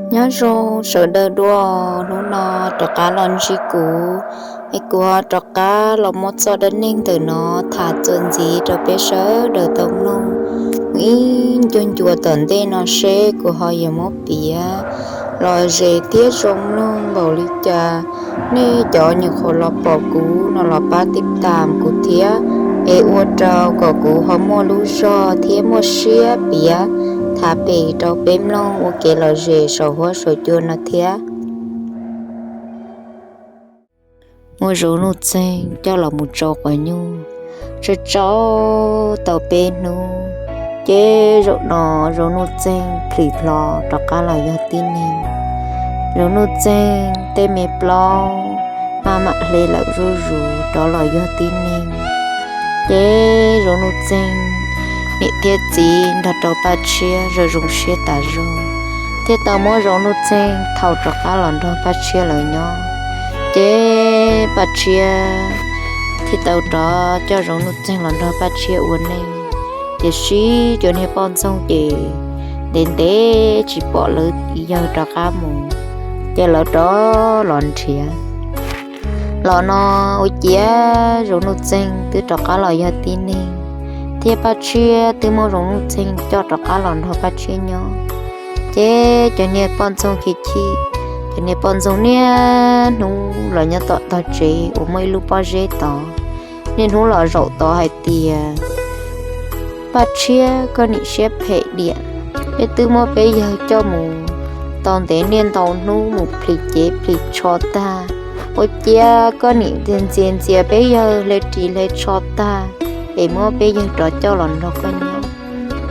Nyob zoo sawv daws dua, hnub no rov qab los ntsib kuv, es kuv ho rov qab los muab txoj dab neeg ntawm no tham txuas ntxiv rau peb sawv daws tau mloog ib ncua ncua tom ntej no seb kuv ho yuav muab piav lom zem thiab zoo mloog npaum li cas. Nej cov nyuam qhuav los pom kuv no los pab tij tam kuv thiab, es ua rau kom kuv ho muaj lub zog thiab muaj siab piav tham pem rau peb mloog ua kev lom zem saum huab saum cua no thiab. Muab Zoo Nuj Txeeg coj los mus tsau quav nyuj, tsau tsau tau peb hnub, ces zaum no Zoo Nuj Txeeg plhis hlo rov qab los yog tib neeg. Zoo Nuj Txeeg tej me plaub maj mam hle lawm zuj zus rov los yog tib neeg. Ces Zoo Nuj Txeeg niam thiab txiv nrog rau Paj Tshiab zoo zoo siab tas zog, thiaj tau muab Zoo Nuj Txeeg thau rov qab los nrog Paj Tshiab lawv nyob. Ces Paj Tshiab thiaj tau rov coj Zoo Nuj Txeeg los nrog Paj Tshiab ua neej. Tiam sis cov niag poj ntxoog ces ntev ntev tsis pom lawv yawg rov qab mus, ces lawv rov los nrhiav. Los no ua ciav Zoo Nuj Txeeg twb rov qab los yog tib neeg, thiab Paj Tshiab twb muab Zoo Nuj Txeeg coj rov qab los nrog Paj Tshiab nyob. Ces cov niag poj ntxoog chim chim, cov niag poj ntxoog niaj hnub los nyob tom tog tsev uas muaj ib lub pob zeb tod, niaj hnub los zaum tod hais tias, Paj Tshiab, koj nim siab phem diam, peb twb muab peb yawg coj mus tau ntev niaj ntau hnub mus plhis cev plhis tsho tag, ua ciav koj nim ntxias ntxias peb yawg hle ris hle tsho tag, es muab peb yawg rov coj los nrog koj nyob.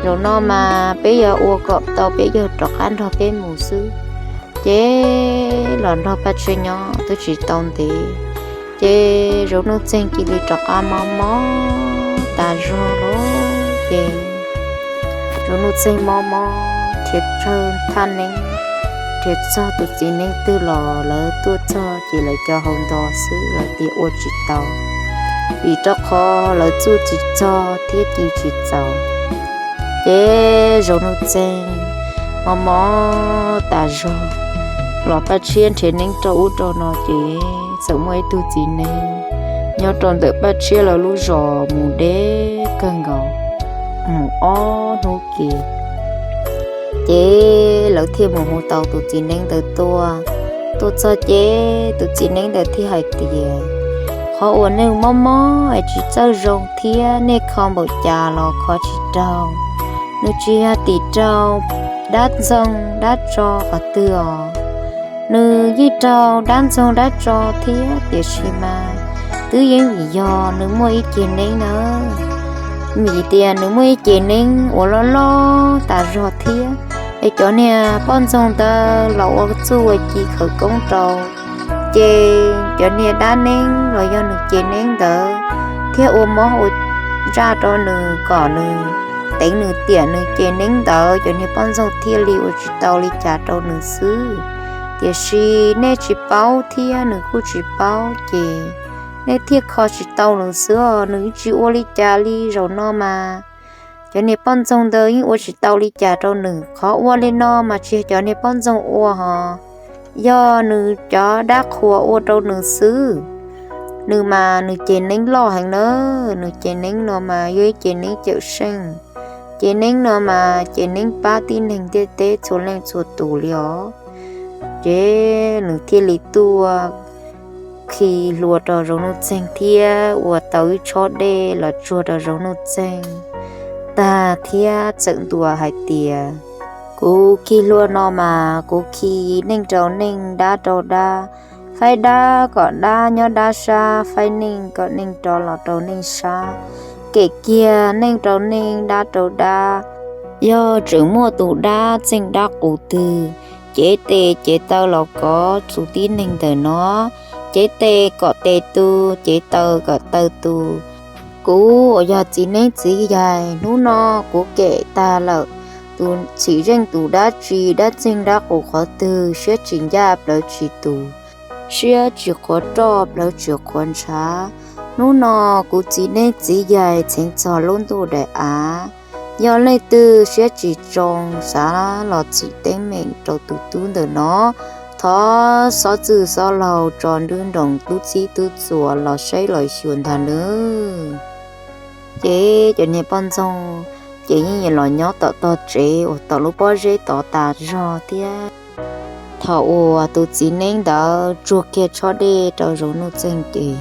Zaum no mas peb yuav ua kom tau peb yawg rov qab nrog peb mus xwb. Ces los nrog Paj Tshiab nyob twb tsis tau ntev, ces Zoo Nuj Txeeg cia li rov qab mob mob tas zog lawm. Ces Zoo Nuj Txeeg mob mob nrhiav tsawg thaj neeb, nrhiav txog tus txiv neeb twg los lawv tuaj txog ces lawv co hau nto xwb, lawv tias ua tsis tau, vim rau qhov lawv txuj tsis txog thiab ci tsis txaus. Ces Zoo Nuj Txeeg mob mob tas zog, los Paj Tshiab nrhiav neeb rau ub rau no ces txawm muaj ib tug txiv neeb nyob rau ntawm Paj Tshiab lawv lub zos mus deb kawg nkaus, mus ob hnub ke. Ces lawv thiaj mus hu tau tus txiv neeb ntawd tuaj. Tuaj txog ces tus txiv neeb ntawd thiaj hais tias, qhov uas nws mob mob es tsis txawj zoo thiab nej kho npaum cas los kho tsis raug. Nws tsis yog tim raug dab ntxoog dab tso qhov twg os. Nws yeej raug dab ntxoog dab tso thiab, tiam sis mas twb yeej vim yog nws muaj ib ceg neeb na. Vim tias nws muaj ib ceg neeb uas loj loj tas zog thiab, es cov niag poj ntxoog ntawd los ua txuj ua ci khawv koob rau, ces cov niag dab neeb los yog nws ceg neeb ntawd thiaj ua mob ua ntsaj rau nws kom nws teev nws tiam nws ceg neeb ntawd, cov niag poj ntxoog thiaj li ua tsis tau li cas rau nws xwb. Tiam sis nej tsis paub thiab nws kuj tsis paub, ces nej thiaj kho tsis tau nws xwb os. Nws tsis ua li cas li zaum no mas cov niag poj ntxoog ntawd yeej ua tsis tau li cas rau nws. Qhov ua li no mas tsis yog cov niag poj ntxoog ua hos, yog nws cov dab qhuas ua rau nws xwb. Nws mas nws ceg neeb loj heev na, nws ceg neeb no mas yog ib ceg neeb cawm seej. Ceg neeb no mas ceg neeb pab tib neeg ntiaj teb txhua leej txhua tus li os. Ces nws thiaj li tuaj khi hlua rau Zoo Nuj Txeeg thiab ua tau ib tshob dej los tsuag rau Zoo Nuj Txeeg tag thiab txawm ntuas hais tias, kuv khi hlua no mas kuv khi neej rau neej, dab rau dab, faib dab kom dab nyob dab sab, faib neej kom neej rov los rau neej sab. Kem kiag neej rau neej, dab rau dab, yog tseem muaj tus dab txeej dab qus twg cev tes cev taw los kov tus tib neeg ntawm no, cev tes kom tes tu, cev taw kom taw tu. Kuv uas yog txiv neeb txiv yaig, hnub no kuv kem tag lawm. Tus txhim zeej tus dab tsi, dab txeeg dab qus qhov twg, siab tsis ncaj plawv tsis tus, siab tsis qhuav roj plawv tsis qhuav ntshav, hnub no kuv txiv neeb txiv yaig txheev txog lub ntuj daim av. Yog leej twg siab tsis tsoo xav los txim teeb me. meem rau tus tub ntawm no, thov xob txwj xob laug tso nruab nroos tub txib tub txuas los saib los xyuas ntag nawb. Ces cov niag poj ntxoog ces yeej los nyob tom tog tsev uas tom lub pob zeb tod tas zog thiab. Thaum uas tus txiv neeb ntawd tsuag kiag tshob dej rau Zoov Nuj Txeeg ces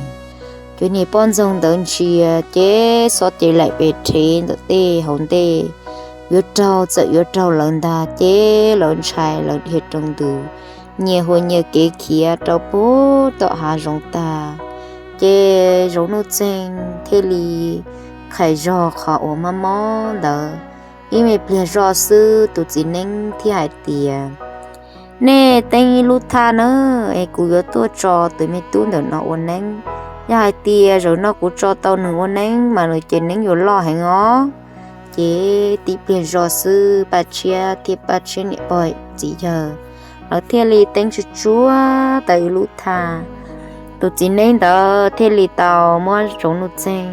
cov niag poj ntxoog ntawd ntsia ces xob ces laim pes rhev ntawm tej hauv ntej yuav raug, txawm yuav raug lawv ntag ces lawv ntshai lawv dhia rau ntws, nyias hu nyias kev khiav rau puag tom hav zoov tag. Ces Zoov Nuj Txeeg thiaj li qhais zog qhov uas mob mob ntawd ib me pliag zoj xwb tus txiv neeb thiaj hais tias, nej teeb ib lub thaj na, es kuv yuav tuaj tso tus me tub ntawm no ua neeb. Yog hais tias zaum no kuv tso tau nws ua neeb mas nws ces neeb yuav loj heev os. Ces tib pliag zoj xwb Paj Tshiab thiab Paj Tshiab niam pog txiv yawg lawv thiaj li teeb tsuj tsuag tau ib lub thaj. Tus txiv neeb ntawd thiaj li tau muab Zoov Nuj Txeeg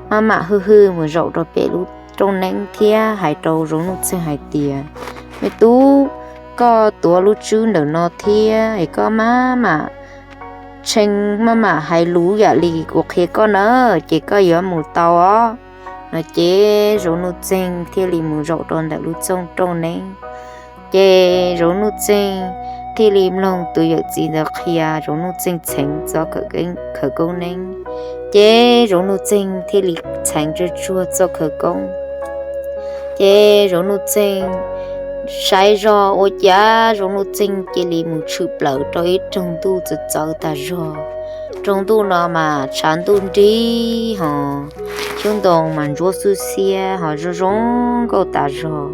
maj mam hwj hwj mus zaum rau pem lub rooj neeb thiab hais rau Zoov Nuj Txeeg hais tias, me tub, koj tuav lub tswb ntawm no thiab es koj maj mam tshee maj mam hais lus yam li kuv qhia koj na, ces koj yuav mus tau os. No ces Zoov Nuj Txeeg thiaj li mus zaum rau ntawm lub txooj rooj neeb. Ces Zoov Nuj Txeeg thiaj li mloog tus yawm txiv ntawd qhia Zoov Nuj Txeeg txheev txoj khawv koob neeb. Ces Zoov Nuj Txeeg thiaj li txheev tsuj tsuag txoj khawv koob. Ces Zoov Nuj Txeeg saib zog ua cas Zoov Nuj Txeeg cia li mus tshwm plaws rau ib rooj ntuj txawv txawv tas zog. Rooj ntuj no mas tshav ntuj nrig ho xyoob ntoo mas ntsuab xwb xiab ho zoo zoo nkauj tas zog.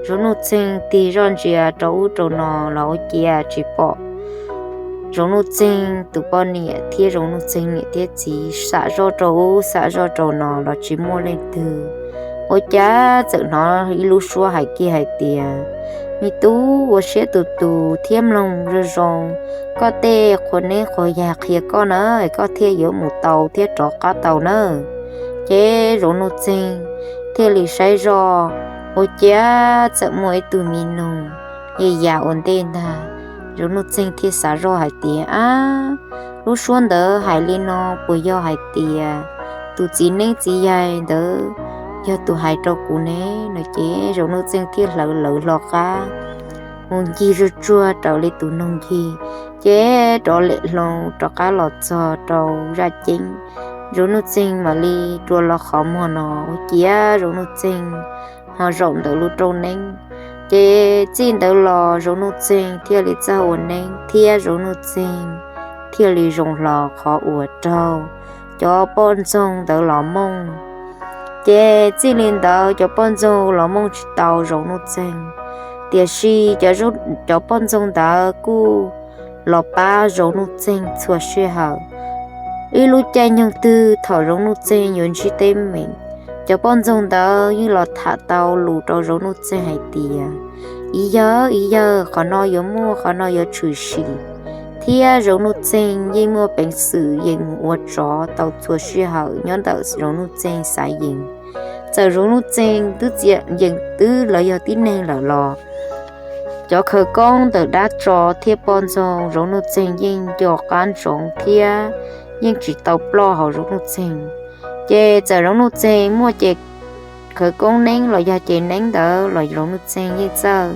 Zoov Nuj Txeeg tig zoj ntsia rau ub rau no los ua ciav tsis pom Zoov Nuj Txeeg tus poj niam thiab Zoov Nuj Txeeg niam thiab txiv, xam zoj rau ub xam zoj rau no los tsis muaj leej twg. Ua cas txawm hnov ib lub suab hais kiag hais tias, me tub, ua siab tus tus thiab mloog zoo zoo koj tej qhua neb qhua yag qhia koj na, koj thiaj yuav mus tau thiab rov qab tau nawb. Ces Zoov Nuj Txeeg thiaj li saib zoj, ua ciav txawm muaj ib tug me noog ya ya ua ntej ntag. Zoov Nuj Txeeg thiaj xav zoj hais tias, ab, lub suab ntawd hais li no puas yog hais tias tus txiv neeb txiv yaig ntawd yog tus hais rau kuv ne? No ces Zoov Nuj Txeeg thiaj hlawv lawv hlo qab mus ncig zuj tsuag raws li tus noog ncig, ces rov lem hlo rov qab los txog rau zaj ceeb. Zoov Nuj Txeeg mam li rua los qhov muag no ua ciav Zoov Nuj Txeeg ho zaum ntawm lub rooj neeb. Ces txij ntawd los Zoov Nuj Txeeg thiaj li txawj ua neeb thiab Zoov Nuj Txeeg thiaj li zoo hlo qhov uas raug cov poj ntxoog ntawd los mooj. Ces txij li ntawd cov poj ntxoog los mooj tsis tau Zoov Nuj Txeeg, tiam sis cov poj ntxoog ntawd kuj los pab Zoov Nuj Txeeg txhua sij hawm. Ib lub caij nyoog twg thaum Zoov Nuj Txeeg yuav ntsib teeb meem, cov poj ntxoog ntawd yeej los tham tau lus rau Zoov Nuj Txeeg hais tias, ib yawg, ib yawg, qhov no yuav muaj, qhov no yuav tshwm sim. Thiab Zoov Nuj Txeeg yeej muaj peev xwm yeem mus ua tsov tau txhua sij hawm nyob ntawm Zoov Nuj Txeeg xav yeem. Txawm Zoov Nuj Txeeg twb txiav yeem twb lawv yog tib neeg lawm los cov khawv koob ntawm dab tsov thiab poj ntxoog Zoov Nuj Txeeg yeej nco qab ntsoov thiab yeej tsis tau ploj hauv Zoov Nuj Txeeg. Ces txawm Zoov Nuj Txeeg muaj ces khawv koob neeb los yog ces neeb ntawd los Zoov Nuj Txeeg yeej txawj,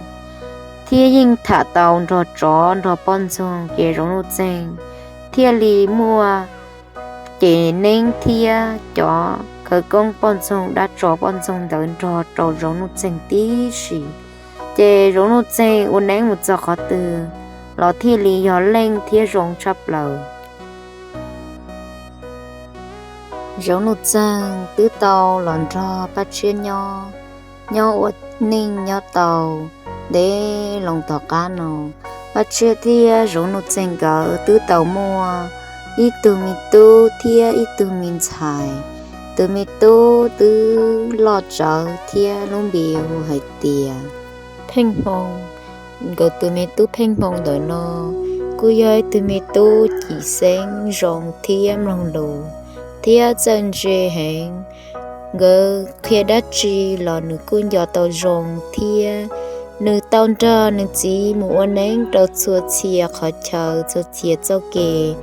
thiab yeej tham tau nrog tsov nrog poj ntxoog ces Zoov Nuj Txeeg thiaj li muaj ces neeb thiab cov khawv koob poj ntxoog dab tsov poj ntxoog ntawd nrog rau Zoov Nuj Txeeg tib si. Ces Zoov Nuj Txeeg ua neeb mus txog qhov twg los thiaj li yog leej thiab zoo tshaj plaws. Zoov Nuj Txeeg twb tau los nrog Paj Tshiab nyob, nyob ua neej nyob tau ntev loo tom qab no. Paj Tshiab thiab Zoov Nuj Txeeg nkawd twb tau muaj ib tug me tub thiab ib tug me ntxhais. Tus me tub twb loj tsawv thiab lub npe hu hais tias Pheej Hmoo. Nkawd tus me tub Pheej Hmoo ntawm no kuj yog ib tug me tub cim xeeb zoo thiab mloog lus thiab txawj ntse heev. Nkawd qhia dab tsi los nws kuj nco tau zoo thiab Nws tau nrog nws txiv mus ua neeb rau txhua txhia qhov chaw txhua txhia txoj kev,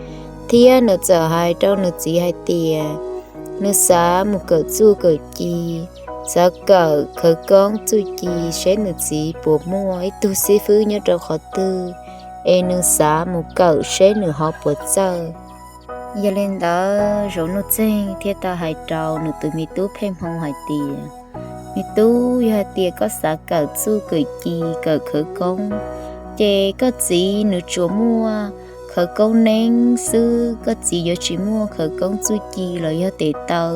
thiab nws txawm hais rau nws txiv hais tias nws xav mus kawm txuj kawm ci, xav kawm khawv koob txuj ci seb nws txiv puas muaj ib tug xib fwb nyob rau qhov twg, es nws xav mus kawm seb nws ho puas txawj. Yog li ntawd Zoov Nuj Txeeg thiaj tau hais rau nws tus me tub Pheej Hmoo hais tias, me tub, yog hais tias koj xav kawm txuj kawm ci kawm khawv koob, ces koj txiv nws tsuas muaj khawv koob neeb xwb, koj txiv yuav tsis muaj khawv koob txuj ci los yog tes taw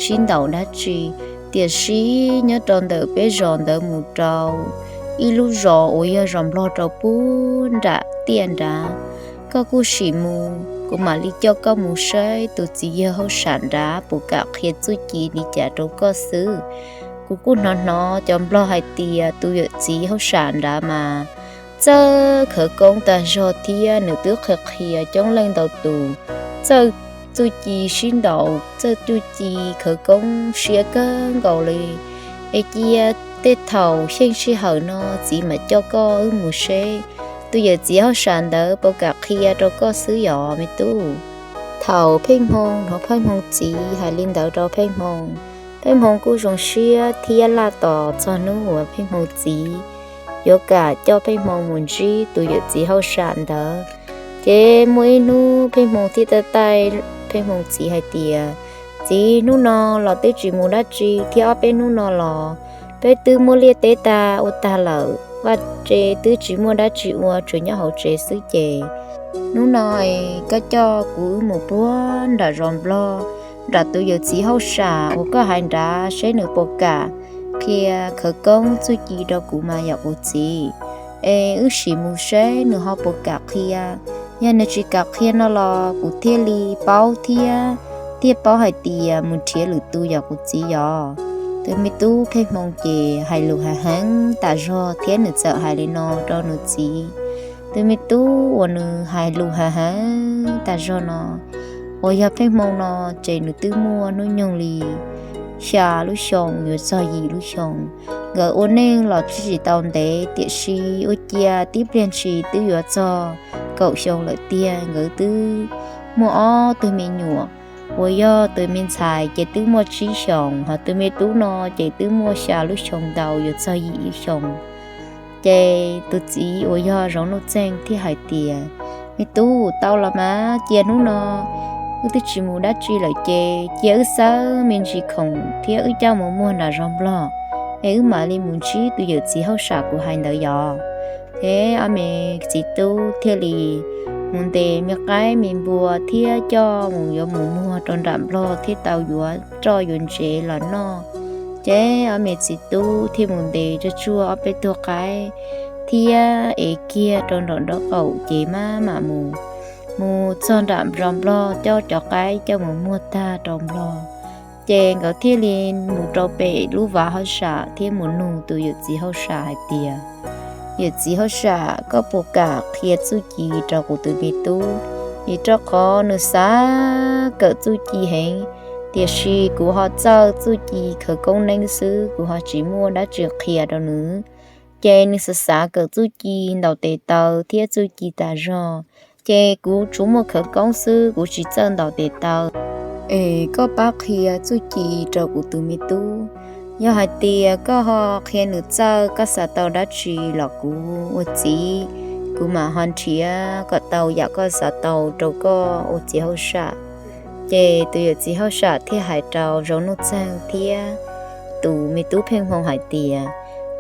sib ntaus dab tsi. Tiam sis nyob rau ntawm peb zos ntawd mus rau ib lub zos uas yog zos Nplog rau pub nram tiaj nrad, koj kuj sim mus, kuv mam li coj koj mus saib tus txiv yawg hauj sam nrad puas kam qhia txuj ci li cas rau koj xwb. Kuv kuj hnov hnov cov Nplog hais tias tus yawm txiv hauj sam nrad mas txawj khawv koob tag zog thiab nws twb qhia qhia coob leej ntau tus, txawj txuj ci sib ntaus, txawj txuj ci khawv koob siab kawg nkaus li. Es cia tej thaum xyeej sij hawm no txiv mam coj koj wb mus seb tus yawm txiv hauj sam ntawd puas kam qhia rau koj xwb yom me tub. Thaum Pheej Hmoo hnov Pheej Hmoo txiv hais li ntawd rau Pheej Hmoo, Pheej Hmoo kuj zoo siab thiab laj tos txog hnub uas Pheej Hmoo txiv yuav kam coj Pheej Hmoo mus ntsib tus yawm txiv hauj sam ntawd. Ces muaj ib hnub Pheej Hmoo thiaj taij taij Pheej Hmoo txiv hais tias, txiv, hnub no los twb tsis mus dab tsi thiab ob peb hnub no los peb twb muab liaj teb tag ua tag lawm, vaj tse twb tsis muaj dab tsi ua tsuas nyob hauv tsev xwb ces hnub no koj coj kuv wb mus puag nram zos Nplog, nram tus yawm txiv hauj sam uas koj hais nrad seb nws puas kam qhia khawv koob txuj ci rau kuv mas yom kuv txiv. Es wb sim mus seb nws ho puas kam qhia. Yog nws tsis kam qhia no los kuv thiaj li paub thiab, thiaj paub hais tias mus nrhiav lwm tus yom kuv txiv yom. Tus me tub Pheej Hmoo ces hais lus hav heev tas zog thiab nws txawm hais li no rau nws txiv. Tus me tub uas nws hais lus hav heev tas zog no uas yog Pheej Hmoo no ces nws twb muaj hnub nyoog li xya lub xyoo yuav txog yim lub xyoo. Nkawd ua neej los tsis tau ntev tiam sis ua cia tib pliag ntshis twb yuav txog kaum xyoo lawm tiag. Nkawd twb muaj ob tug me nyuam uas yog tus me ntxhais ces twb muaj tsib xyoos, ho tus me tub no ces twb muaj xya lub xyoo ntau yuav txog yim lub xyoo. Ces tus txiv uas yog Zoov Nuj Txeeg thiaj hais tias, me tub, tau los mas, cia hnub no wb twb tsis mus dab tsi lawm ces cia wb xawb me ntsis khoom thiab wb coj mus muag nram zos Nplog es wb mam li mus ntsib tus yawm txiv hauj sam kuv hais ntawd yom. Ces ob me txiv tub thiaj li mus ntes me qaib me npua thiab coj mus yuav mus muag rau nram Nplog thiab tau yuav roj yuav ntsev los noj. Ces ob me txiv tub thiaj mus ntes tsuag tsuag ob peb tug qaib thiab ev kiag rau nraum nraub qaum ces maj mam mus, mus txog nram zos Nplog coj cov qaib coj mus muag tag rau Nplog. Ces nkawd thiaj li mus rau pem lub vaj hauj sam thiab mus nug tus yawm txiv hauj sam hais tias, yawm txiv hauj sam, koj puas kam qhia txuj ci rau kuv tus me tub? Vim rau qhov nws xav kawm txuj ci heev, tiam sis kuv ho txawj txuj ci khawv koob neeb xwb, kuv ho tsis muaj dab tsi qhia rau nws. Ces nws xav xav kawm txuj ci ntaus tes taw thiab txuj ci tas zog, ces kuv tsuas muaj khawv koob xwb, kuv tsis txawj ntaus tes taw. Es koj pab qhia txuj ci rau kuv tus me tub. Yog hais tias koj ho qhia nws txawj, koj xav tau dab tsi los kuv ua txiv, kuv mam ho nrhiav kom tau yam koj xav tau rau koj ua txiv hauj sam. Ces tus yawm txiv hauj sam thiaj hais rau Zoov Nuj Txeeg thiab tus me tub Pheej Hmoo hais tias,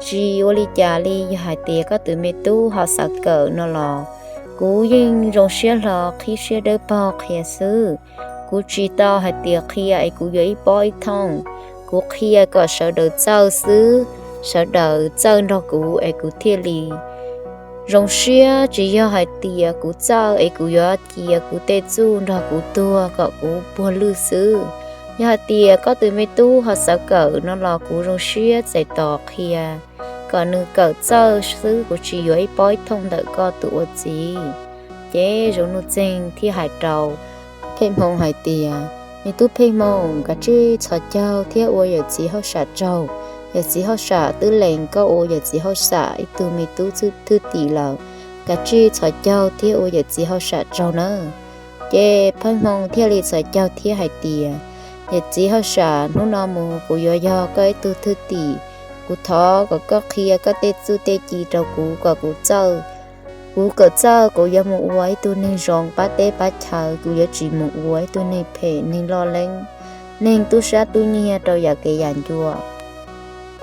tsis ua li cas li, yog hais tias koj tus me tub ho xav kawm no los kuv yeej zoo siab hlo qhib siab dawb paug qhia xwb. Kuv tsis tau hais tias qhia es kuv yuav ib pob ib thooj, kuv qhia kom sawv daws txawj xwb, sawv daws txawj nrog kuv es kuv thiaj li zoo siab. Tsis yog hais tias kuv txawj es kuv yuav cia kuv tej txuj nrog kuv tuag kom kuv puag lwj xwb. Yog hais tias koj tus me tub ho xav kawm no los kuv zoo siab txais tos qhia kom nws kawm txawj xwb, kuv tsis yuav ib pob ib thooj ntawm koj tus ua txiv. Ces Zoov Nuj Txeeg thiaj hais rau Pheej Hmoo hais tias, me tub Pheej Hmoo, kav tsij txhos caug thiab ua yawm txiv hauj sam tsaug. yawm txiv hauj sam twb lees koj ua yawm txiv hauj sam ib tug me tub thwj tim lawm, kav tsij txhos caug thiab ua yawm txiv hauj sam tsaug nawb. Ces Pheej Hmoo thiaj li txhos caug thiab hais tias, yawm txiv hauj sam, hnub no mus kuv yuav yog koj ib tug thwj tim. Kuv thov kom koj qhia koj tej txuj tej ci rau kuv kom kuv txawj, kuv kom txawj kuv yuav mus ua ib tug neeg zoo pab teb pab chaw, kuv yuav tsis mus ua ib tug neeg phem, neeg loj leeb, neeg tub sab tub nyiag rau yam kev yam ncua.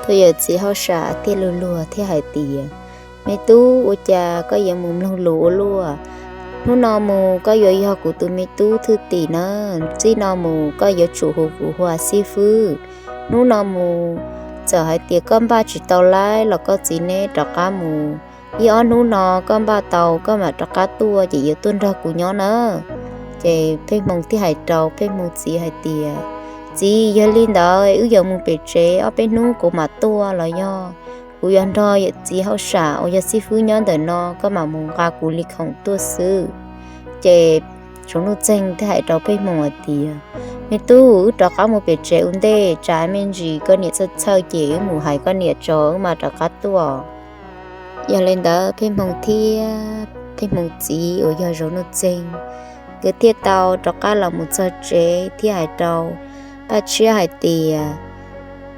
Tus yawm txiv hauj sam thiaj luag luag thiab hais tias, me tub, ua cas koj yuav mus mloog lus ua luaj? Hnub no mus koj yuav yog kuv tus me tub thwj tim na. Txij no mus koj yuav tsum hu kuv hu ua xib fwb. Hnub no mus, txawm hais tias koj npaj tsis tau laib los koj txiv neb rov qab mus. Ib ob hnub no koj npaj tau koj mam rov qab tuaj ces yuav tuaj nrog kuv nyob na. Ces Pheej Hmoo thiaj hais rau Pheej Hmoo txiv hais tias, txiv, yog li ntawd wb yuav mus pem tsev ob peb hnub kuv mam tuaj los yog kuv yuav nrog yawm txiv hauj sam uas yog xib fwb nyob ntawm no, koj mam mus nqa kuv li khoom tuaj xwb. Ces Zoov Nuj Txeeg thiaj hais rau Pheej Hmoo hais tias, me tub, wb rov qab mus pem tsev ua ntej, tsam me ntsis koj niam txhawj txhawj ces wb mus hais koj niam tso wb mam rov qab tuaj. Yog li ntawd Pheej Hmoo thiab Pheej Hmoo txiv uas yog Zoov Nuj Txeeg, nkawd thiaj tau rov qab los mus txog tsev thiab hais rau Paj Tshiab hais tias,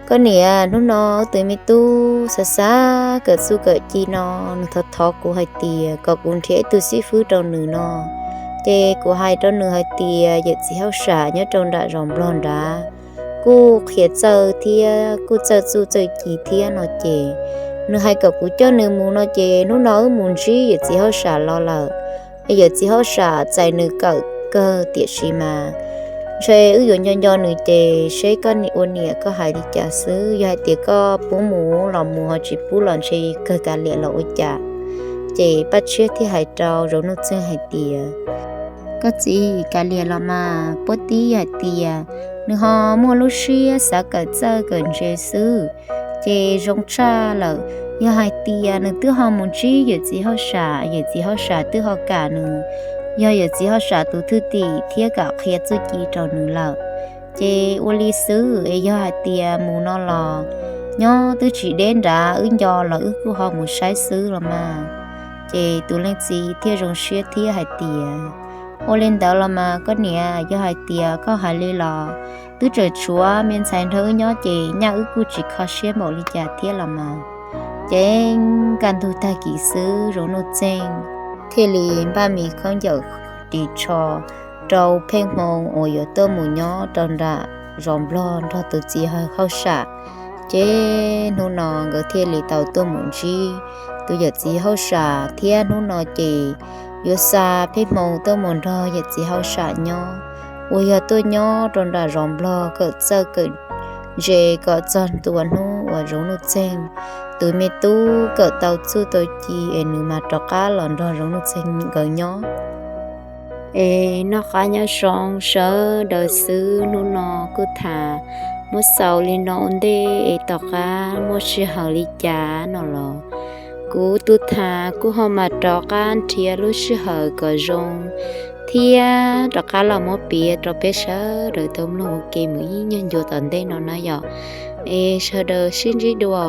koj niam, hnub no wb tus me tub xav xav kawm txuj kawm ci no, nws thov thov kuv hais tias kom kuv nrhiav ib tug xib fwb rau nws no. Ces kuv hais rau nws hais tias yawm txiv hauj sam nyob rau nram zos Nplog nrad kuj qhia txawj thiab kuj txawj txuj txawj ci thiab no ces nws hais kom kuv coj nws mus no ces hnub no wb mus ntsib yawm txiv hauj sam los lawm. Yawm txiv hauj sam txais nws kawm kawg tiam sis mas ntshe wb yuav nco nco nws ces seb koj ua niam koj hais li cas xwb. Yog hais tias koj pub mus los mus, ho tsis pub los ntshe kawg kav liam los ua cas. Ces Paj Tshiab thiaj hais rau Zoov Nuj Txeeg hais tias, koj txiv, kav liam los mas, puab tib hais tias nws ho muaj lub siab xav kawm txawj kawm ntse xwb ces zoo tshaj lawm. Yog hais tias nws twb ho mus ntsib yawm txiv hauj sam, yawm txiv hauj sam twb ho kam nws yog yawm txiv hauj sam tus thwj tim thiab kam qhia txuj ci rau nws lawm, ces ua li xwb es yog hais tias mus no los nyob twb tsis deb nrad, wb nco los wb kuj ho mus saib xwb los mas. Ces tus leej txiv thiaj zoo siab thiab hais tias, ua li ntawd los mas koj niam, yog hais tias koj hais li los twb tseem tshuav me ntxhais nrog wb nyob ces nyaj wb kuj tsis kho siab npaum li cas thiab los mas. Ces kaj ntug tag kis xwb Zoov Nuj Txeeg thiaj li npaj me khaub ncaws ris tsho rau Pheej Hmoo uas yuav tuaj mus nyob rau nram zos Nplog nrog tus txiv hauj sam. Ces hnub no nkawd thiaj li tau tuaj mus ntsib tus yawm txiv hauj sam thiab hnub no ces yuav xa Pheej Hmoo tuaj mus nrog yawm txiv hauj sam nyob, uas yog tuaj nyob rau nram zos Nplog kawm txawj kawm ntse kom txog ntua hnub uas Zoov Nuj Txeeg tus me tub kawm tau txuj tau ci es nws mas rov qab los nrog Zoov Nuj Txeeg nkawd nyob. Es noj qab nyob zoo sawv daws xwb, hnub no kuj tham muab xaus li no ua ntej es tom qab muaj sij hawm li cas no los kuv tus tham kuj ho mam rov qab nrhiav lub sij hawm kom zoo thiab rov qab los muab piav rau peb sawv daws tau mloog ua ke mus ib nyuag ncua tom ntej no na yom. Es sawv daws sib ntsib dua.